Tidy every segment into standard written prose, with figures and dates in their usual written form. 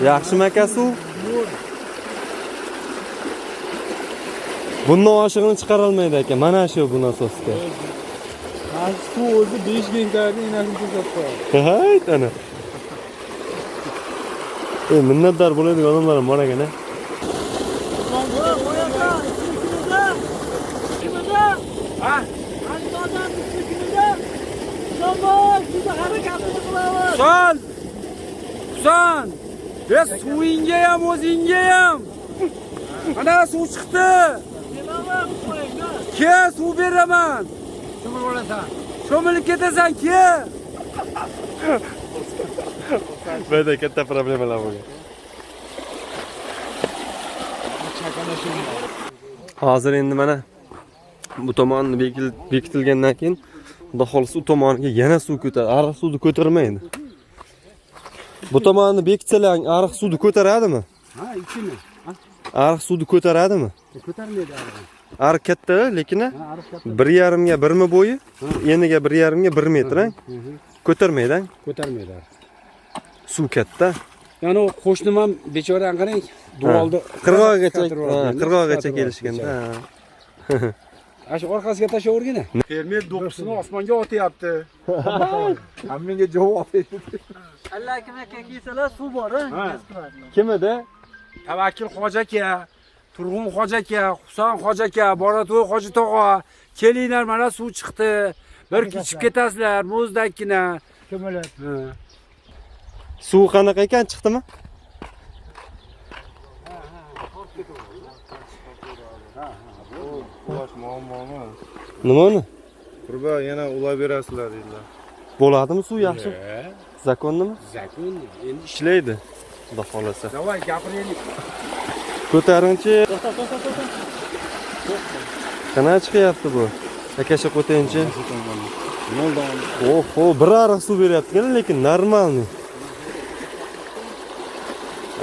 Yaxshimi aka suv? Bundan oshig'ini chiqarolmaydi aka. Mana shu bu nasosga. Mana suv o'zi 5 gektarni enasini to'sab qo'yadi. Hayt ana. Minnatdor bo'ladigan odamlar ham bor ekan, a. Husan! Husan! E suvingga ham o'zingga ham. Mana suv chiqdi. Ke suv beraman. Cho'milib olasan. Cho'milib ketasan, ke. Bu yerda katta problemalar bo'lgan. Hozir endi mana bu tomonni bekitilgandan keyin Xudo xohlasa u tomoniga yana suv ko'taradi. Ariq suvni ko'tarmaydi. Bu tomonni bekitsalar ariq suvni ko'taradimi? Ha, ichini. Ariq suvni ko'taradimi? Ko'tarmaydi ariq. Ariq katta, lekin Ha, ariq katta. 1,5 ga 1 mi bo'yi, eniga 1,5 ga 1 metr. Ko'tarmaydi. Ko'tarmaydi ariq. Suv katta. Yani o qo'shnim ham bechora qarang, duvolni Qirg'og'igacha, qirg'oqgacha qirg'og'igacha kelishganda. Ana shu orqasiga tashlavergina. Fermer do'ppisini osmonga otyapti. Hammaga javob berdi. Alla kim aka kelsalar suv bor, ha? Kim edi? Tavakkul hoji aka, Turg'un hoji aka, Husan hoji aka, Borato'y hoji tog'a, kelinglar mana suv chiqdi. Bir ichib ketasizlar muzdakkina. Cho'milib. Ha. Suv qanaqa ekan, chiqdimi? Quyosh muammo emas. Nima uni? Qurba yana ulab berasizlar dedilar. Bo'ladimi suv yaxshi? Zakonnimi? Zakon endi Ishlaydi. Xudo xolasa. Davay gapiraylik. Ko'taringchi. Qanaqa chiqyapti bu? Aka shu qo'tayinchi. Oho, bir ariq suv beryapti ekan, lekin normalniy.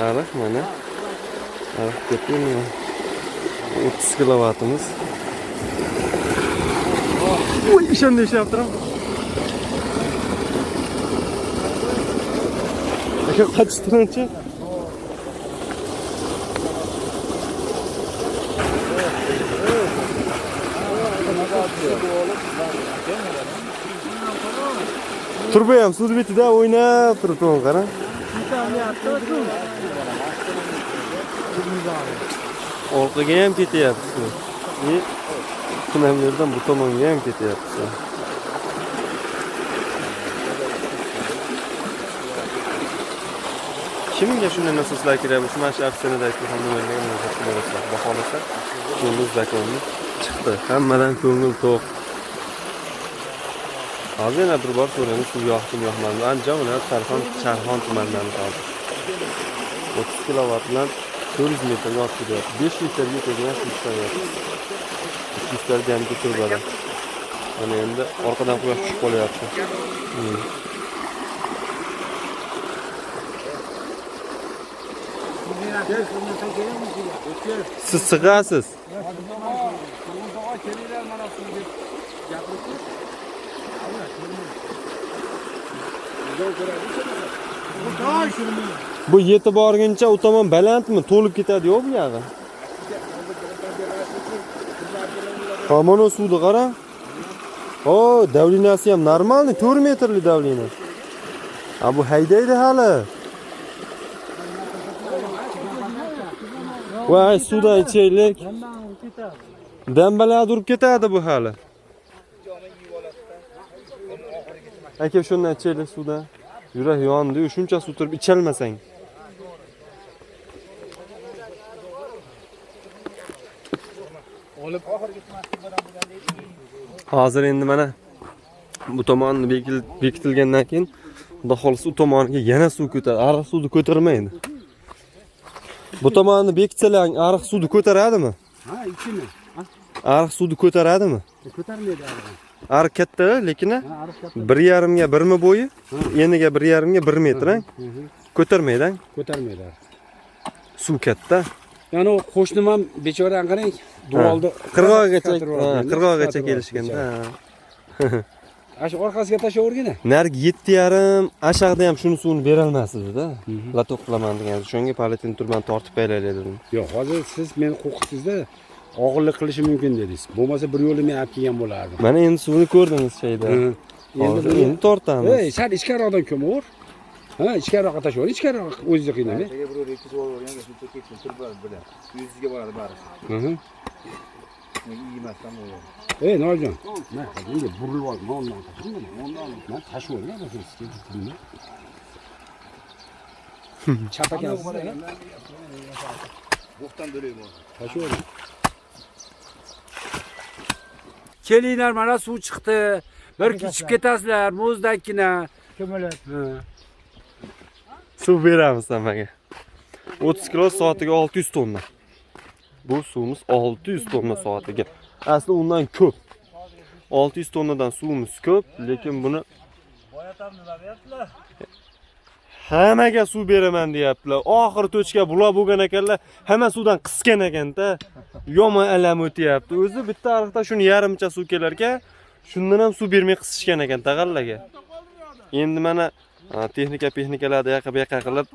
Ariq mana. Ariq katta 30 kilovatimiz. Uy, ishonda ishlab turibdi. Aka qochtirunchi. Turba ham suv betida o'ynab turibdi, uni qara. Orqaga ham ketyapti suv. И bu yerdan bu tomonga ham ketyapti suv. Kimga shunday nasoslar kerak bo'lsa, mana shu opsiyadagi ham nomerlarga murojaat qilaverasizlar. Xudo xohlasa, ko'ngil zakonni chiqdi. Hammadan ko'ngil to'q. Hozir yana bir bor so'raymiz, suv yoqdimi, yoqmadimi? Andijon viloyati Sharxon tumanidamiz hozir. 30 kilovat bilan 400 metrga olib kelyapti. 5 litrga yetadigan suv chiqaryapti. 200 litr jamiki turbadan. Mana endi orqadan quyosh tushib qolyapti. Siz sig'asiz. Turg'un tog'a kelinglar mana suv deb gapirib. Bu yetib borguncha u tomon balandmi? To'lib ketadi yo'q bu yog'i? Ha, mana suvni qara. O, давления si ham normalniy, 4 metrli давление. Ha, bu haydaydi hali. Voy, suvdan ichaylik. Dambalar urib ketadi bu hali. Aka, shundan ichaylik suvdan. Yurak yondi-yu, shuncha suv turib ichalmasang. Hozir endi mana bu tomonni bekitilgandan keyin Xudo xohlasa u tomoniga yana suv ko'taradi. Ariq suvni ko'tarmaydi. Bu tomonni bekitsalar ariq suvni ko'taradimi? Ha, ichini. Ariq suvni ko'taradimi? Ko'tarmaydi ariq. Ariq katta, lekin Ha, ariq katta. 1,5 ga 1 mi bo'yi, eniga 1,5 ga 1 metr. Ko'tarmaydi. Ko'tarmaydi ariq. Suv katta. Yani o qo'shnim ham bechora qarang, duvolni Qirg'og'igacha, qirg'og'igacha kelishganda. Ana shu orqasiga tashlavergina. Narigi 7,5 ashaqda ham shuni suvini berolmas edi-da. Лоток qilaman degan. Shunga полиэтилен turbani tortib qo'yaylik dedim. Yo'q, hozir siz meni qo'rqitdingizda, og'irlik qilishi mumkin dedingiz. Bo'lmasa bir yo'li men olib kelgan bo'lardim. Mana endi suvni ko'rdingiz shayda. Hı. Endi Hozir buni- endi tortamiz. Ey, sal ichkariroqdan ko'mir. Ha, ichkariroqqa tashlaver, ichkariroq o'zingizni qiynamang. Ertaga birov ikki so'ravergan, shuncha ketsin, turib bilan. 100 ga boradi bari. Hı. Yemasdan bo'ladi. Ey, Noljon. Men bunga burilib ol, men ondan tashlayman, ondan. Men tashlayvergan bo'lsa sizga jutimni. Chap ekansiz. Bo'xtan to'layman. Tashlayvering. Kelinglar, mana suv chiqdi. Bir ichib ketasizlar muzdakkina. Cho'milib. Suv beramiz hammaga. 30 kilo soatiga 600 tonna. Bu suvimiz 600 tonna soatiga. Asli undan ko'p. 600 tonnadan suvimiz ko'p, lekin buni hammaga suv beraman deyaptilar. Oxiri точка bular bo'lgan ekanlar, hamma suvdan qisgan ekanda. Yomon alam o'tyapti. O'zi bitta ariqda shuni yarimcha suv kelar ekan, shundan ham suv bermay qisishgan ekan tag'allaga. Endi mana texnika pexnikalarni yoqa bu yoqa qilib